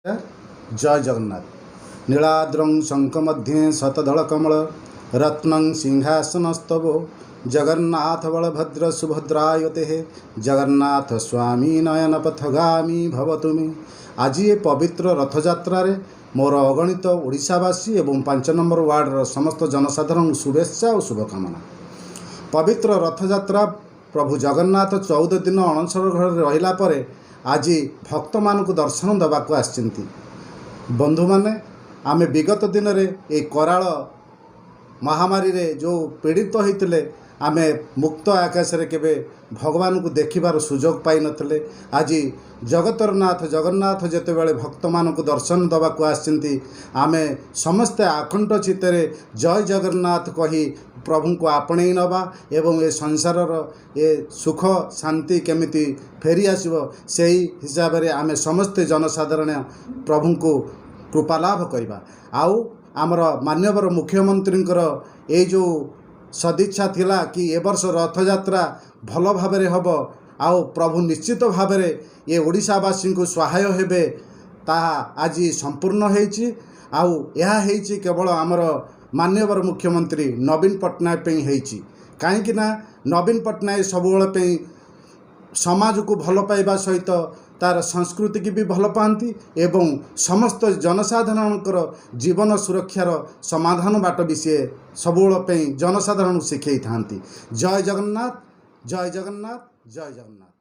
ଜୟ ଜଗନ୍ନାଥ। ନୀଳାଦ୍ରଂ ଶଙ୍ଖ ମଧ୍ୟେ ଶତଦଳ କମଳ ରତ୍ନଂ ସିଂହାସନସ୍ତବ ଜଗନ୍ନାଥ ବଳଭଦ୍ର ସୁଭଦ୍ରାୟତେ ଜଗନ୍ନାଥ ସ୍ୱାମୀ ନୟନ ପଥଗାମୀ ଭବତୁ ମେ। ଆଜି ଏ ପବିତ୍ର ରଥଯାତ୍ରାରେ ମୋର ଅଗଣିତ ଓଡ଼ିଶାବାସୀ ଏବଂ 5 ନମ୍ବର ୱାର୍ଡ଼ର ସମସ୍ତ ଜନସାଧାରଣଙ୍କୁ ଶୁଭେଚ୍ଛା ଓ ଶୁଭକାମନା। ପବିତ୍ର ରଥଯାତ୍ରା, ପ୍ରଭୁ ଜଗନ୍ନାଥ 14 ଦିନ ଅଣସର ଘରରେ ରହିଲା ପରେ ଆଜି ଭକ୍ତମାନଙ୍କୁ ଦର୍ଶନ ଦେବାକୁ ଆସିଛନ୍ତି। ବନ୍ଧୁମାନେ, ଆମେ ବିଗତ ଦିନରେ ଏଇ କରାଳ ମହାମାରୀରେ ଯେଉଁ ପୀଡ଼ିତ ହୋଇଥିଲେ, ଆମେ ମୁକ୍ତ ଆକାଶରେ କେବେ ଭଗବାନଙ୍କୁ ଦେଖିବାର ସୁଯୋଗ ପାଇନଥିଲେ। ଆଜି ଜଗତର ନାଥ ଜଗନ୍ନାଥ ଯେତେବେଳେ ଭକ୍ତମାନଙ୍କୁ ଦର୍ଶନ ଦେବାକୁ ଆସିଛନ୍ତି, ଆମେ ସମସ୍ତେ ଆକଣ୍ଠ ଚିତ୍ତରେ ଜୟ ଜଗନ୍ନାଥ କହି ପ୍ରଭୁଙ୍କୁ ଆପଣେଇ ନେବା ଏବଂ ଏ ସଂସାରର ଏ ସୁଖ ଶାନ୍ତି କେମିତି ଫେରି ଆସିବ, ସେହି ହିସାବରେ ଆମେ ସମସ୍ତେ ଜନସାଧାରଣ ପ୍ରଭୁଙ୍କୁ କୃପାଲାଭ କରିବା। ଆଉ ଆମର ମାନ୍ୟବର ମୁଖ୍ୟମନ୍ତ୍ରୀଙ୍କର ଏଇ ଯେଉଁ ସଦିଚ୍ଛା ଥିଲା କି ଏ ବର୍ଷ ରଥଯାତ୍ରା ଭଲ ଭାବରେ ହେବ ଆଉ ପ୍ରଭୁ ନିଶ୍ଚିତ ଭାବରେ ଏ ଓଡ଼ିଶାବାସୀଙ୍କୁ ସହାୟ ହେବେ, ତାହା ଆଜି ସମ୍ପୂର୍ଣ୍ଣ ହେଇଛି। ଆଉ ଏହା ହେଇଛି କେବଳ ଆମର ମାନ୍ୟବର ମୁଖ୍ୟମନ୍ତ୍ରୀ ନବୀନ ପଟ୍ଟନାୟକ ପାଇଁ ହେଇଛି, କାହିଁକି ନା ନବୀନ ପଟ୍ଟନାୟକ ସବୁବେଳେ ପାଇଁ ସମାଜକୁ ଭଲ ପାଇବା ସହିତ ତା'ର ସଂସ୍କୃତିକି ବି ଭଲ ପାଆନ୍ତି ଏବଂ ସମସ୍ତ ଜନସାଧାରଣଙ୍କର ଜୀବନ ସୁରକ୍ଷାର ସମାଧାନ ବାଟ ବି ସିଏ ସବୁବେଳ ପାଇଁ ଜନସାଧାରଣଙ୍କୁ ଶିଖେଇଥାନ୍ତି। ଜୟ ଜଗନ୍ନାଥ, ଜୟ ଜଗନ୍ନାଥ, ଜୟ ଜଗନ୍ନାଥ।